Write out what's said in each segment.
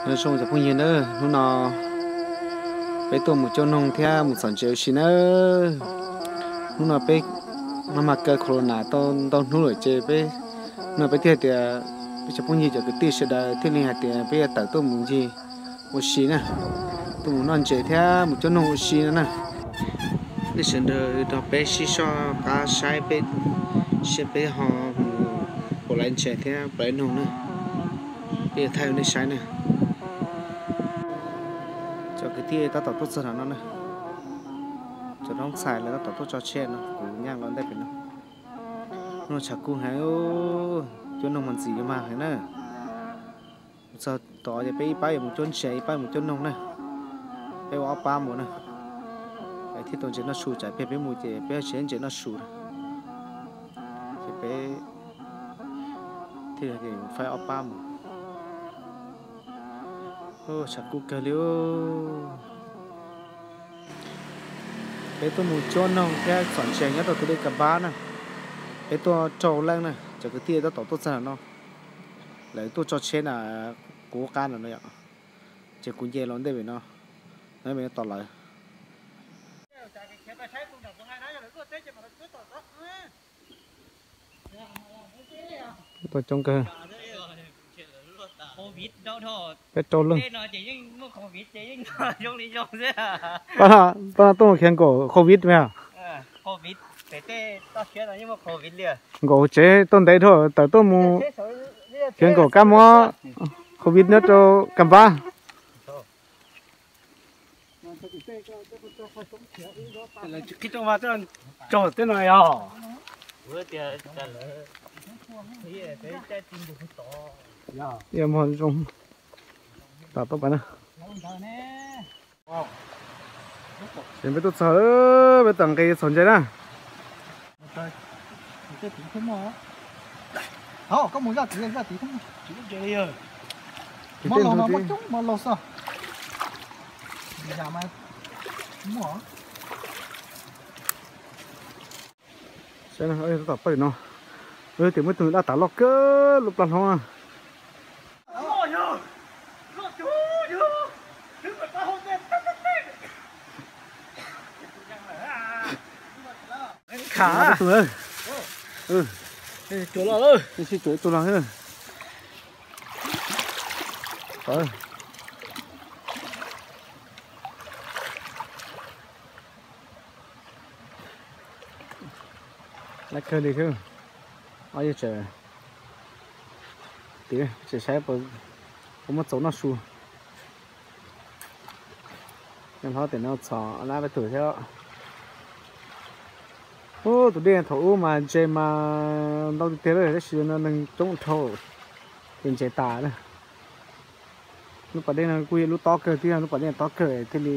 Nyob zoo cov phooj ywg nawb, hnub no peb tuaj mus cuab noog thiab mus txhom ntses ua si nawb. Hnub no peb maj mam kaw corona tau ntau hnub lawm ces peb, hnub no peb thiaj tias peb cov phooj ywg cov kwv tij sawv daws thiaj li hais tias peb yuav tawm tuaj mus ncig ua si na, tuaj mus noj ntses thiab mus cuab noog ua si no na. Nej sawv daws nrog peb sib soj qab saib peb, saib peb ho mus puas laiv ntses thiab puas laiv noog na. Peb yuav thaij rau nej saib na. Cov kwv tij tab tom tuaj txog nram no na. Cov noob txhais lawv tab tom tuaj tso tsheb no, kuv nyeem los ntej pem no. Hnub no tshav kub heev, cuab noog mas ntxim yuav mag heev na. Mus txog tod ces peb ib pab yuav mus cuab ntses, ib pab mus cuab noog na. Peb ua ob pab mus na. Thiaj tau ntses noj su, tsam peb, peb mus ces peb tsis muaj ntses noj su na. Ces peb thiaj faib ob pab mus. Tshav kub kawg li. Peb tuaj mus cuab noog thiab txhom ntses nyob rau tus dej Ka Npab na. Peb tuaj rau leej na, cov kwv tij tab tom tuaj txog no. Lawv tuaj tso tsheb na, kuv qab no no yom. Ces kuv nce los ntej pem no, no pem no tos lawv. Tuaj coob kawg. Peb rau leej. Pab no tuaj khiav nkaum covid me. Nkaum tsev tuaj ntev dhau, tawm tuaj mus khiav nkaum kab mob covid nyob rau Ka Npab. Qhib rau mas tso tej no yog. Yog mog zoo. Tam tau pais na. Ces peb tuaj txog, peb tawm nqis txhom ntses na. Saib no, tab tom pawg no, tias muaj tus daj tav loj kawg lub plab hlob na. Khav tus, tsuav los, tsis tsuav ib tug los. Lab kawg li thiab. Ob yawg tseem, tseem saib puas muaj txaus noj su. Nyob hlob tias no txhom lab peb tug thiab. Ub, tus dej thaum ub mas ntses mas ntau tiag tiag lawm, tab sis no neeg coob dhau, ces ntses tas na. Lub pas dej no kuj yog lub tob kawg thiab, lub pas dej tob kawg thiaj li.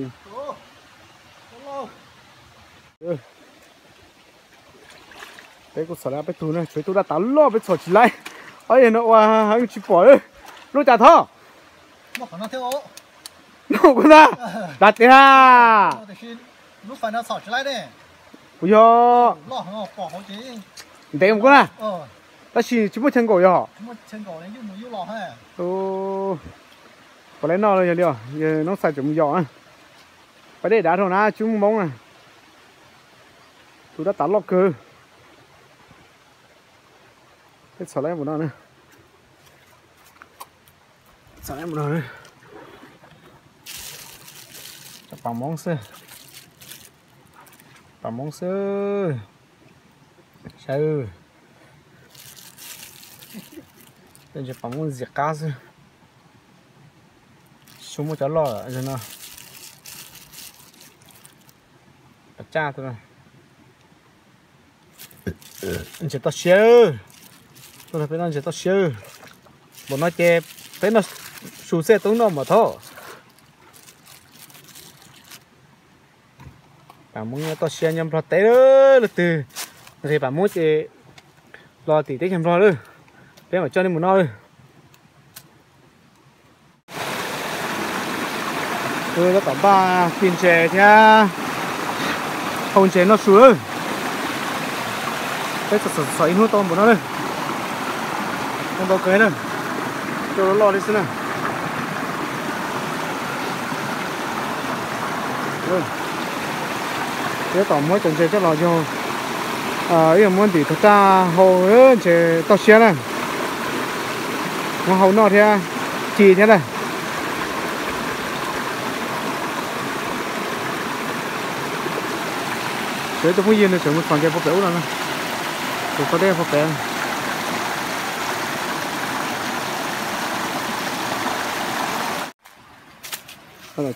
Peb kuj txhom lawm peb tug na, tshuav ib tug daj tav loj peb txhom tsis laib. Ob yawg no ua heev tsis pom lub cas thov. Noj kuv na, dav tiag. Kuv yog ntev mus kuv na, tab sis tsis muaj chaw nkaum yog. Puas laiv noj yog li, yawg noob xais tseem mus yos na. Pas dej dav dhau na, tsis muaj moob na. Tus daj tav loj kawg. Peb txhom lawm mus no na. Txhom lawm mus no. Cov pas moob xwb. Pas moob xwb. Saib, ntses pas moob ntxim qab xwb. Tsis muaj cov loj no. Pas caj, ntses toj siab. Tuaj nrog peb noj ntses toj siab. Npaum no ces peb noj su xwb, tub noj mas thov. Pas moob toj siab nyob Nplog teb, leej twg nqis pas moob ces los tim teb chaws Nplog lawm, peb mam coj nej mus noj lawm. Tab tom npaj ci ntses thiab hau ntses noj su lawm. Peb txhom ib hnub tau npaum no lawm. Tau ntau kawg lawm. Coj loj li xwb na. Tab tom muab cov ntses coj los yog, ib yam muab ntim tag raj hau ntses toj siab na. Muab hau noj thiab ci thiab na. Tseem ib tug phooj ywg nws tseem mus txhom ntses puag pem ub no na. Tus tau dej puag pem.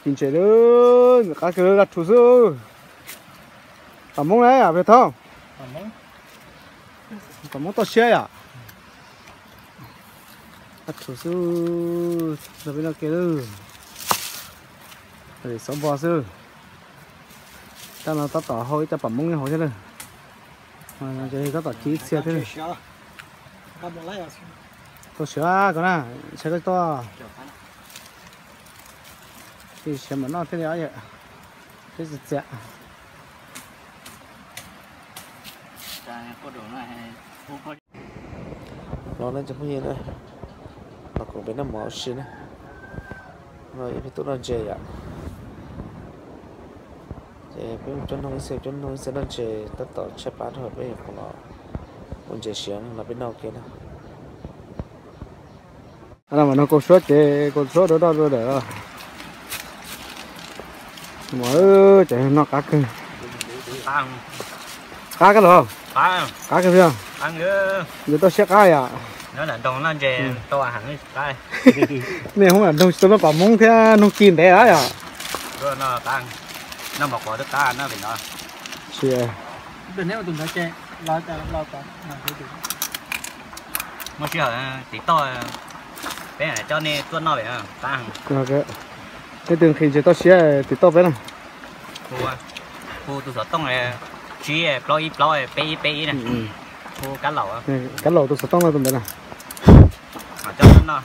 Ci ntses lawm, qab kawg, daj rhuv xwb. Pam Hmoob na yom, Pem Thoob? Pam Hmoob toj siab yom. Daj rhuv xwb, los peb noj ke lawm. Xov npog xwb. Tab no tab tom hau ib co pam Hmoob nyob hauv thiab lawm. Ces tab tom ci ib txhia thiab lawm. Tau siav ko na, saib koj tuaj. Siav mam noj thiaj li ob yawm. Peb txias txias. Los na cov phooj ywg na, los koom peb noj mov ua si na. No ib peb tub noj ntses yom. Ces peb mus cuab noog ib txhia, cuab noog ib txhia noj ntses tab tom tshaib plab rau peb yuav los ua ntses siav los peb noj ua ke na. Mas no kaus suab ces kaus suab dua doj dua dawm. Mas ces noj qab kawg. Qab kawg los? Qab kawg thiab. Yus tau siab qab yom. Nej hoob lam nroog tsis tau noj pam Hmoob thiab noog ci ntev yom. Muaj sij hawm tim toj, peb coj nej tuaj noj pem. Peb twb nqhis ntses toj siab tim toj peb na. Hu tus xov tooj tsib plaub ib plaub peb ib peb ib na. Hu Kab Laus. Kab Laus tus xov tooj no tus ntawd na.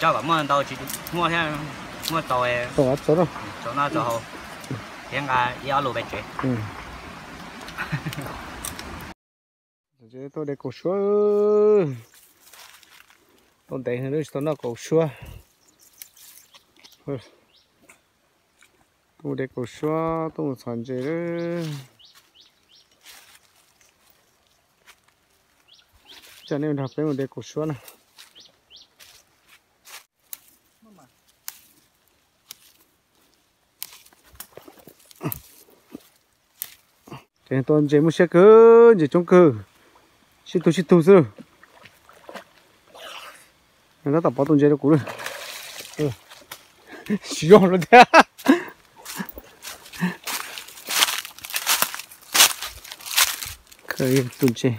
Coj kom muaj ntau tsis muaj thiab, muaj tau tso noj tso haus thiab nqa ib ob lus pem tsev. Tuaj de kaus suab, tuaj ntev tsis tau noj kaus suab. Tuaj de kaus suab, tuaj mus txhom ntses. Coj nej nrog peb mus de kaus suab na. Ces tua ntses muaj siab kawg, ntses coob kawg, sib tug sib tug xwb. Tab tom pov tus ntses rau kuv lawm. Tsis zoo lawm thiab. Tus ntses,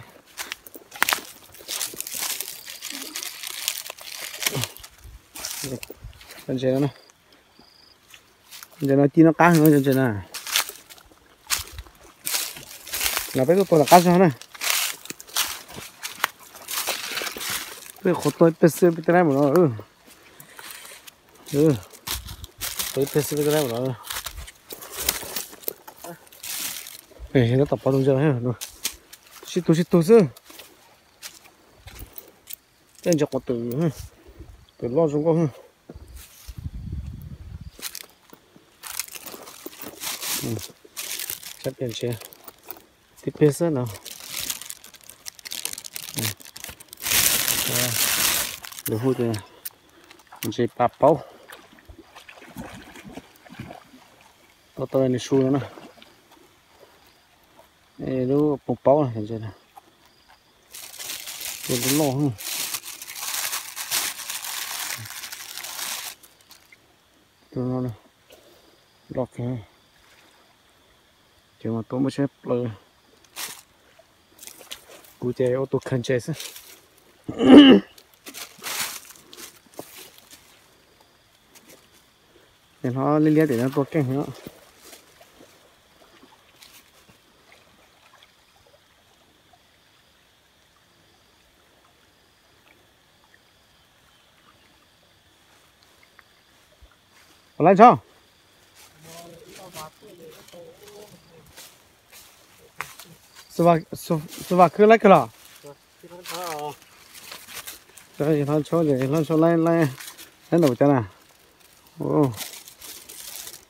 ntses no, ntses no ci noj qab heev ntses na. Los peb tuaj tua tom qab zog na. Peb qhuav tua ib peg xwb peb tab lab mus no. Tua ib peg xwb peb tab lab mus no. Tab tom pov tus ntses, sib tug sib tug xwb. Tej ntses quav twm, twm loj zoo nkauj. Tib peg xwb no. Lawv hu tias ntses pa paub. Tau tau nws su no na. Lub poo paub ntses, tus loj loj, loj kawg. Ces mas tua muaj siab plaws. Kuv ces ua tus khaws ntses xwb. Ces hnov liab liab tias no tua keej heev. Ua lawm ntsho. Xu vam khwb laib kawg los? Hlob Ntsuab ces Hlob Ntsuab laib laib, laib ntawm cov na.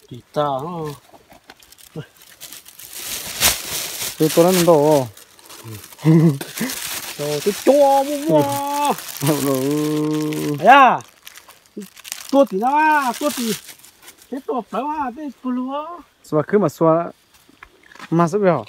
Tis tag. Twb tua lab ntau. Twb cua muaj muaj. Yog, tua tim no, tua tim, peb tua plawv tej puag lug. Xuas khwb mas xuas mag xwb yog.